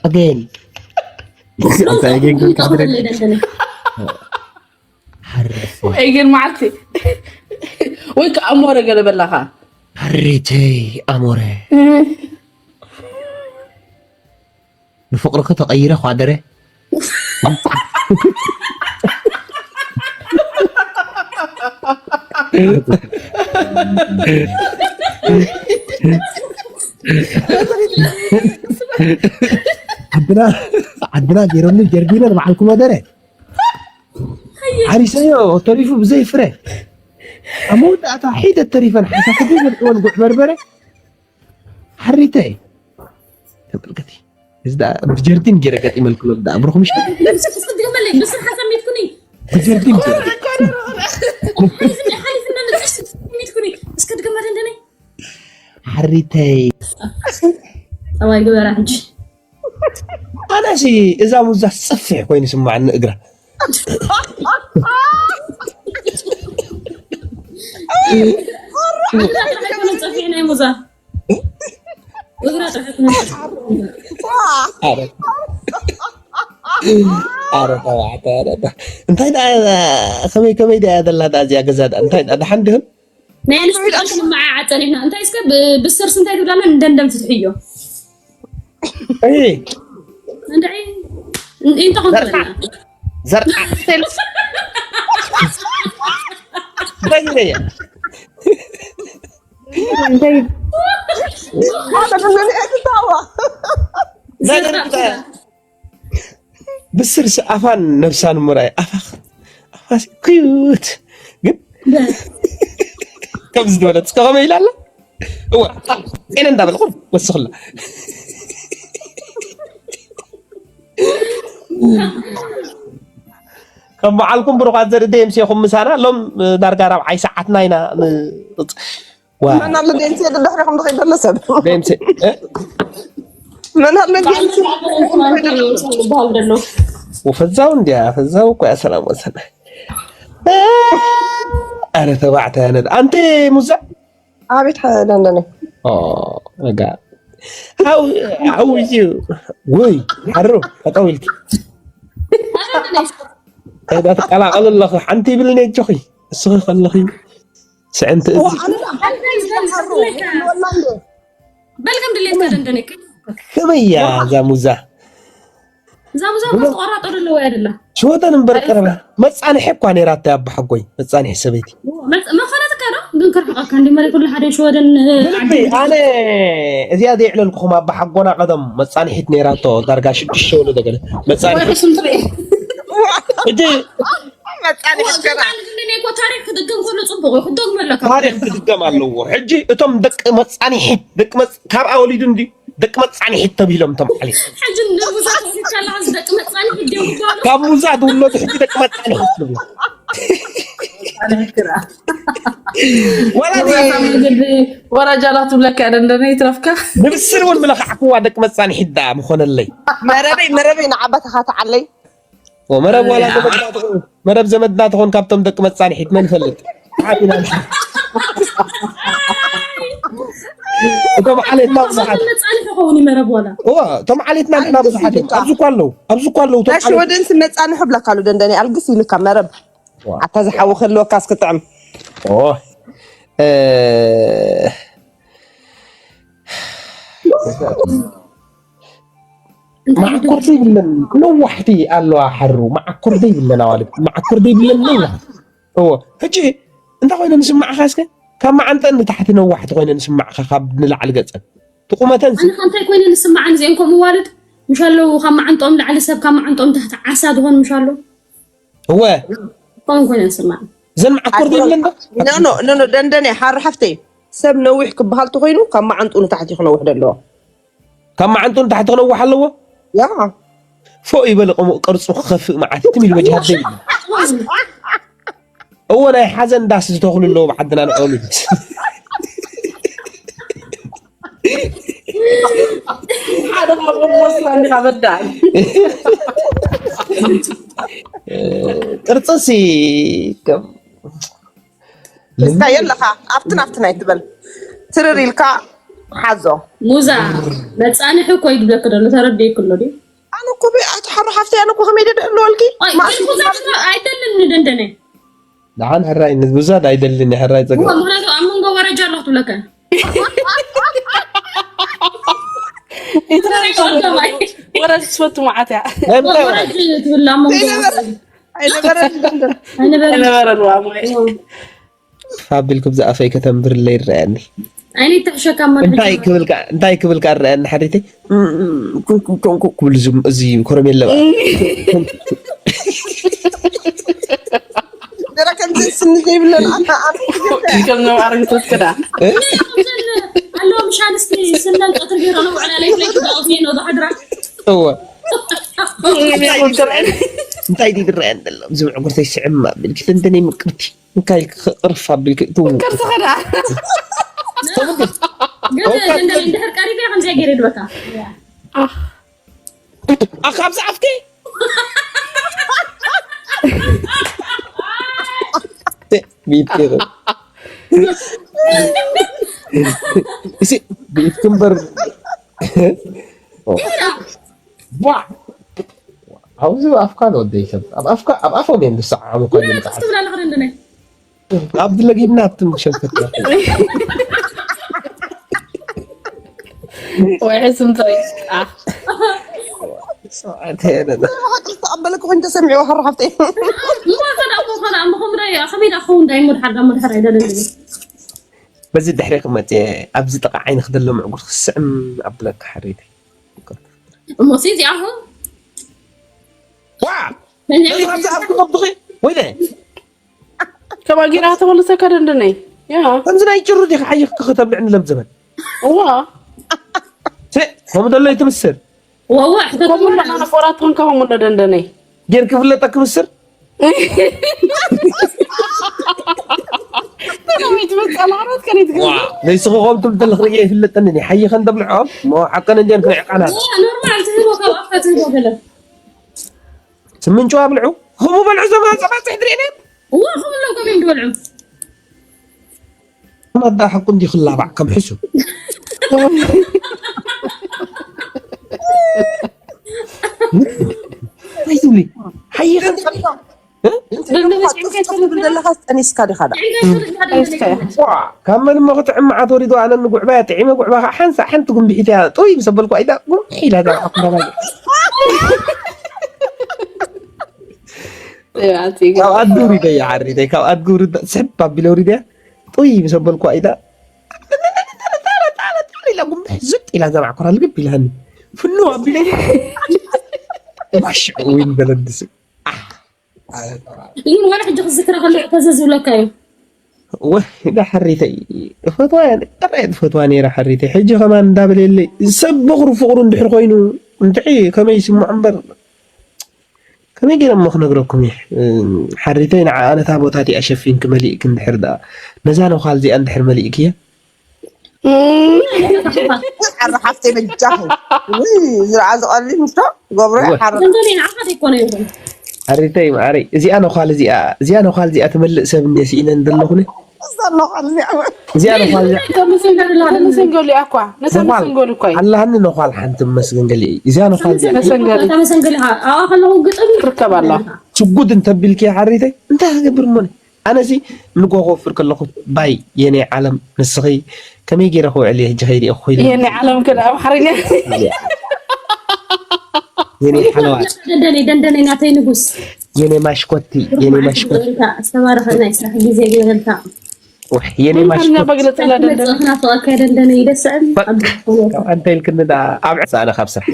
ኣገን ኣንታ ኣገን ግን ካብረ ሓርፍ ወይ ግን መዓልቲ ወይ ከዓ ኣሞረ ገለ በላኻ ሓሪተይ ኣሞረ ንፍቅርኪ ተቀይረ ኳደረ ዓድና ዓድና ገይሮምኒ ጀርዲነ ንባዕልኩም ወደረ ሓሪሰዮ ተሪፉ ብዘይ ፍረ ኣብ መወዳእታ ሒደት ተሪፈን ሓሳክቲ ዘልዕወን ጉዕ በርበረ ሓሪተ ተመልከቲ እዚ ደኣ ብጀርዲን ገይረ ገጢመልኩ ሎ ደኣ ብሩኽ ምሽ ብስርሓ ሰሚትኩኒ ብጀርዲን ገይረ ሓሊፍና ንጥሽ ሰሚትኩኒ እስከ ድገማ ደንደነ ሓሪተይ ጠባይ ግበራ ሕጂ ኣነሲ እዛ ሙዛ ጽፍሕ ኮይኑ ስማዓኒ እግራ እግራ ጥራሕ ኣይኮነን ጸፊሕ ናይ ሙዛ እግራ ጥራሕ ኣይኮነን ጸፊሕ ኣረ ተባዕተ ኣረ እንታይ ደኣ ከመይ ከመይ ደኣ ዘላ ደኣ እዚኣ ገዛ ደኣ እንታይ ደኣ ደሓን ድህን ናይ ኣንስቲ ቃል ክንመዓዓ ጸኒሕና እንታይ እስከ ብ- ብስርስ እንታይ ትብላና እንደንደም ፍትሕዮ እይ እንታይ እንታይ ኮንትበልና ዘርዓ እንታይ ኢለያ ብስርሲ ኣፋን ነብሳን ምርኣይ ኣፋ ኣፋ ኩዩት ግን ከምዚ ዝበለት እስከ ከመይ ኢላ ኣላ እወ ጤነ እንዳበለ ቁር ወስኽላ ከም በዓልኩም ብሩኻት ዘርኢ ደየምሴኹም ምሳና ሎም ዳርጋ ራብዓይ ሰዓትና ኢና ንቕጽ ዋ መን ኣሎ ደምሴ ድሕሪኹም ዝኸይድ ዘሎ ሰብ ደየምሴ እ? መን ኣሎ ደምሴ ዝበሃል ዘሎ ወፈዛው እንዲያ ፈዛው እኮ እያ ሰላም ወሰና እ፣ ኣረ ተባዕታይ ኣነ ኣንቲ ሙዛ ኣቤት ደንደነ ኦ ረጋ how how is you ወይ ሓሮ ጠጠው ኢልኪ ከይዳ ትቀላቐሉ ኣለኹ ሓንቲ ይብልኒ እጆኺ እስኺ ከለኺ ስዕንቲ እዚ በል ከም ድሌትካ ደንደነ ከመይ እያ እዛ ሙዛ እዛ ሙዛ እኮ ተቆራጦ ደለዎ ኣይደላ ሽወደን እምበር ቀረባ መጻንሒ እኳ ነይራታ ኣባሓጎይ መጻንሒ ሰበይቲ መኸነትካ ዶ ግን ክርሕቐካ እንዲ መሪ ኩሉ ሓደ ሽወደን ብልቢ ኣነ እዚኣ ዘይዕለልኩኹም ኣባሓጎና ቀደም መጻንሒት ነይራቶ ዳርጋ ሽዱሽተ ወለዶ ገለ መጻንሒት ስምትሪ ሕጂ መጻንሒት ገና እኮ ታሪክ ክድገም ከሎ ፅቡቅ እዩ ክደግመለካ ታሪክ ክድገም ኣለዎ ሕጂ እቶም ደቂ መጻንሒት ደቂ መጽ- ካብኣ ወሊዱ እንዲ ደቂ መጻንሒት ተባሂሎም እቶም ዓሌት ሕጂ ንሙዛ ተወሊድካላ ደቂ መጻንሒት ድዮም ክበሃሉ ካብ ሙዛ ዝውለዱ ሕጂ ደቂ መጻንሒት ትብሉ ዋላ ወራጃላ ትብለካ ደንደነ ይትረፍካ ንብስር እውን ምለኻዕክዋ ደቂ መጻንሒት ደኣ ምኾነለይ መረበይ መረበይ ንዓባትኻ ተዓለይ መረብ ዋላ ዘመድና ትኾን መረብ ዘመድና ትኾን ካብቶም ደቂ መጻንሒት መን ይፈልጥ ሓቢና እቶም ዓሌትና ብዙሓት መጻንሒ ኸውን ይመረብ ዋላ እዋ እቶም ዓሌትና ንሕና ብዙሓት እዮም ኣብዚ እኳ ኣለዉ ኣብዚ እኳ ኣለዉ እቶም ናይ ሽወደን ስመጻንሑ ብለካ ኣሎ ደንደነ ኣልግስ ኢልካ መረብ ኣታ ዝሓዊ ክህልወካ እስክጥዕም ኦ እ፣ መዓኮር ዘይብለን ነዋሕቲ ኣለዋ ሓሩ መዓኮር ዘይብለን ኣዋልድ መዓኮር ዘይብለን ነዋሕቲ እዎ ሕጂ እንታይ ኮይነ ንስማዕኻ እስከ ካብ መዓንጠን ንታሕቲ ነዋሕቲ ኮይነ ንስማዕኻ ካብ ንላዕሊ ገፀን ትቁመተን ኣነ ከ እንታይ ኮይነ ንስማዓን እዚአን ከምኡ ዋልድ ምሽ ኣለዉ ካብ መዓንጦም ላዕሊ ሰብ ካብ መዓንጦም ታሕቲ ዓሳ ዝኾን ምሽ ኣሎ እወ ከምኡ ኮይነ ንስማዓን እዘን መዓኮር ዘይብለን ዶ ኖ ኖ ኖ ደንደነ ሓር ሓፍተይ ሰብ ነዊሕ ክበሃል ተኮይኑ ካብ መዓንጡ ንታሕቲ ክነውሕ ዘለዎ ካብ መዓንጡ ንታሕቲ ክነውሕ ኣለዎ ያ ፎእ ይበል ቅርፁ ክኸፍእ መዓት ትም ኢሉ በጃ ደይ እዎ ናይ ሓዘን ዳስ ዝተኽሉ ኣለዎ ብዓድና ንዕሉ ሓደ ካብ ሞስላ እንዲኻ በዳል ቅርፅሲ ከም እስካ የለካ ኣብትን ኣብትን ኣይትበል ትርር ኢልካ ሓዞ። ሙዛ መጻንሒ እኮ ይድብለክ ደሎ ተረዲእክ ኣሎ ድዩ? ኣነ እኮ በይ ኣቶ ሓሩ ሓፍተይ ኣነ እኮ ከመይ ደደ ኣለወልኪ? ኣይ ማእሲ ግን ሙዛ ኣይደልን ንደንደነ። ደሓን ሕራይ ንብዛድ ኣይደልን ሕራይ ፀገም ምክንያቱ ኣብ መንጎ ወረጃ ኣለኹ ትብለካ። ወረ ዝፈቱ መዓት እያ። ናይ ምንታይ ወረ ወረጅ ትብል ኣብ መንጎ ኣይነበረን ደንደን ኣይነበረን። ነበረን ዋሞይ ፋቢል ክብዚ ኣፈይ ከተንብርለ ይረኣየኒ ኣይነ ይተሕሸካ እሞ እንታይ ክብል ከ- እንታይ ክብል ከ ረኣየኒ ሓሪተይ ኮንኩ ክብል ዝም- እዚ ኮረሜለ በቃ። ገረ ከምዚ ስኒ ዘይብለን ኣታ ኣነ ከም ነባሪ ክትወስዳ ኣለዎም ሻንስቲ ስነን ቀትሪ ገይሮ ነው ውዕላ ላይ ፍለግ ዳኦት ነው ዳሕድራ እወ እንታይ ድዩ ዝረኣየኒ ዘሎ እዚ ምዕጉርተይ ስዕም ኣቢልኪ ተንተነይ ምቅርቲ እንታይ ክቕርፍ ኣቢልኪ እቱ ቅርሲ ኸዳ ገለ እንድሕር ቀሪበ ከምዚኣ ገይረ ድበካ ኣኻብዚ ኣፍኪ ብኢድኪ ኢኺ። እሲ ብኢድኪ እምበር ዋ ኣብዚ ኣፍካ ንወደይ ሰብ ኣብ ኣፍካ ኣብ ኣፎም እዮም ዝሰዓሙ እኮ እዮም ዝዓብ ትብላ ኣለኸ ደንደነ ኣብ ለጊብና ኣብቲ ሸንፈት ወይ ሕስምተይ ሰዓት ሄደና ተቐበለ ክኾን ተሰሚዑ ሓሩ ሓፍተይ እሞ ከዳ እሞ ከዳ እሞ ከምዳ ከመይ ዳ ክኸውን ዳይ ሙድ ሓዳ ሙድ ሓዳ ይደለ በዚ ድሕሪ ክመፅእ ኣብዚ ጥቃ ዓይኒ ክደሎ ምዕጉር ክስዕም ኣብለካ ሓሪተይ እሞ ሲ እዚኣ ኹ ዋ ነዚ ካብዚ ኣብቲ ከብድኺ ወይለ ከባ ጊራ ተመልሰካ ደንደነይ ያ ከምዚ ናይ ጭሩ ዲኺ ሓይኽ ክተብልዕኒ ለም ዘበን እዋ ሴ ከምኡ ደሎ ይትምስር ወዋ ከምኡ ኣለና ነቆራት ትኾንካ ከምኡ ኣሎ ደንደነይ ጌር ክፍለጠ ክምስር ከመይ ትመፅእ ኣላራት ከነይ ትገ ዋ ንስኺ ከምኡ ትብል ዘለኽ ርእየ ይፍለጠኒ ሓይኸን ተብልዖም ሞ ሓቀን እንዲያን ክነዕቃና ኖርማል ትህቦ ካብ ኣፍካ ትህቦ ገለ ስምንጭዋ ብልዑ ከምኡ በልዑ ዘማ ዘባፅሕ ድሬነ እዋ ከምሎም ከመይ ድበልዑ ማዳ ሓቁ እንዲ ክላባዕ ከም ሕሱም እንታይ ትብሊ ሓይኸን ዘለካ ጠኒስካ ዲኻ ዳ ካብ መን እሞ ክጥዕም መዓት ወሪዱ ኣነ ንጉዕባያ ጥዒመ ጉዕባ ከዓ ሓንሳ ሓንቲ ጉንብሒት እያ ጥይ ምስ ኣበልኩ ኣይዳ ጉንብሒ ኢላ እዛ ኣኩራባይ ካብ ኣድጊ ውሪደ እያ ሓሪተይ ካብ ኣድጊ ውሪደ ስሕብ ኣቢለ ውሪደ እያ ጥይ ምስ ኣበልኩ ኣይዳ ኢላ ጉንብሒ ዝጥ ኢላ እዛ ማዕኮራ ልግብ ኢላኒ ፍኑ ኣቢለ ማሽ ዊን በለድስ ግን ወላ ሕጂ ክዝክራ ከሎ ተዘ ዝብለካ እዩ ወይ ዳ ሓሪተይ ፈትዋ እያ ቀረየ ትፈትዋ ነይራ ሓሪተይ ሕጂ ከማን እንዳበለየለይ ሰብ በኽሩ ፍቕሩ እንድሕር ኮይኑ እንታይ ከመይ ይስምዖ እምበር ከመይ ገይረ እሞ ክነግረኩም እየ ሓሪተይ ንዓኣ ነታ ቦታ እቲኣ ሸፊንኪ መሊእኪ እንድሕር ደኣ ነዛ ነዃል እዚኣ እንድሕር መሊእክያ ሓረ ሓፍተይ በጃኺ ዝረዓ ዝቐሊ ምቶ ገብሮ ሓረ እንዶ ንዓኻ ዘይኮነ ይኹን ሓሪተይ ማዓረይ እዚኣ ነዃል እዚኣ እዚኣ ነዃል እዚኣ ትመልእ ሰብ እንደ ስኢነ እንደለኹነ ዘሎ ቃል እዚኣ እዚኣ ነዃል እዚኣ ተመሰንገሉ እኳ ነታ መሰንገሉ እኳ እዩ ኣላሃኒ ነዃል ሓንቲ መስገን ገሊ እዚኣ ነዃል እዚኣ መሰንገሉ ተመሰንገሊ ኣዋ ከለኹ ግጥም ትርከብ ኣላ ሽጉድ እንተቢልኪ ሓሪተይ እንታይ ክገብር እሞ ኣነሲ ንጎ ክወፍር ከለኹ ባይ የኔ ዓለም ንስኺ ከመይ ገይረ ክውዕል እየ ሕጂ ከይደ እየ ኮይነ የኔ ዓለም ግን ኣምሓርኛ የኔ ሓለዋት ደንደነይ ደንደነይ ናተይ ንጉስ የኔ ማሽኮቲ የኔ ማሽኮቲ ዝተባረኸ ናይ ስራሕ ግዜ ግበረልካ ወሕ የኔ ማሽኮቲ መግለፅላ ደንደነ ክናፍቐካ ደንደነይ ይደስዕም ካብ ኣንተ ኢልክኒ ደኣ ኣብ ዕፃ ኣነ ካብ ስራሕ